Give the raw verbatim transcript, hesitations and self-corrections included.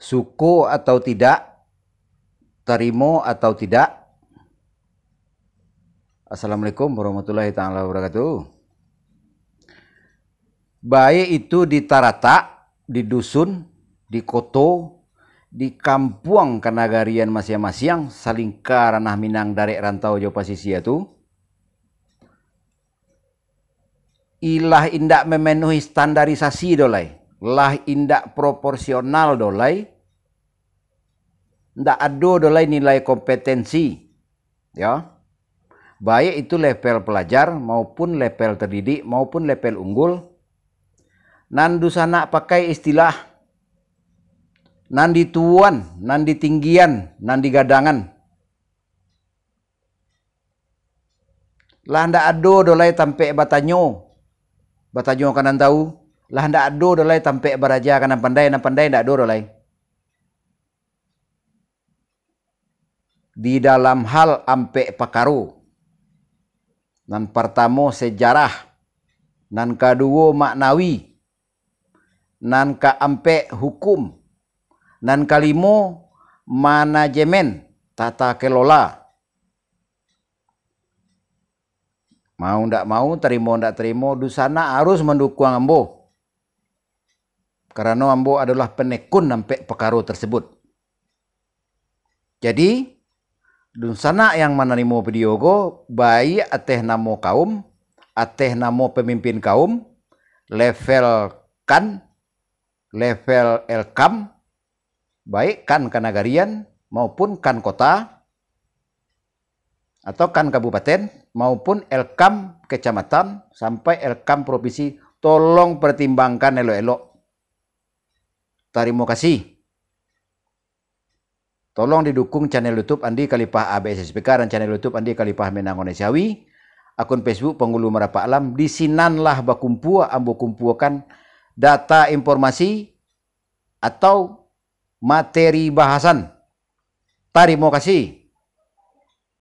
Suko atau tidak, tarimo atau tidak. Assalamualaikum warahmatullahi taala wabarakatuh. Baik itu di taratak, di dusun, di koto, di kampuang kanagarian masiang-masiang, salingka ranah Minang darek rantau jo pasisia tu, ilah indak memenuhi standarisasi doh lai, lah indak proporsional doh lai, ndak ado doh lai nilai kompetensi, ya. Baik itu level pelajar maupun level terdidik maupun level unggul. Nan dunsanak pakai istilah nan dituan, nan ditinggian, nan digadangan. Lah ndak ado doh lai tampek batanyo, batanyo ka nan tahu. Lah ndak ado doh lai tampek baraja ka nan pandai, nan pandai ndak ado doh lai. Di dalam hal ampek pakaro. Nan partamo sejarah, nan kaduo maknawi, nan kaampek hukum, nan kalimo manajemen, tata kelola. Mau ndak mau, tarimo ndak tarimo, dunsanak harus mandukuang ambo. Karano ambo adolah penekun ampek pakaro tersebut. Jadi, dunsanak yang manarimo video ko, baik ateh namo kaum, ateh namo pemimpin kaum, level kan, level elkam, baik kan kanagarian maupun kan kota, atau kan kabupaten, maupun elkam kecamatan, sampai elkam provinsi, tolong pertimbangkan elok-elok. Tarimo kasih. Tolong didukung channel YouTube Andi Khalifah A B S S P K dan channel YouTube Andi Khalifah Minang Onesiawi, akun Facebook Penghulu Marapak Alam. Di sinanlah bakumpua ambo kumpuakan data informasi atau materi bahasan. Tarimo kasih.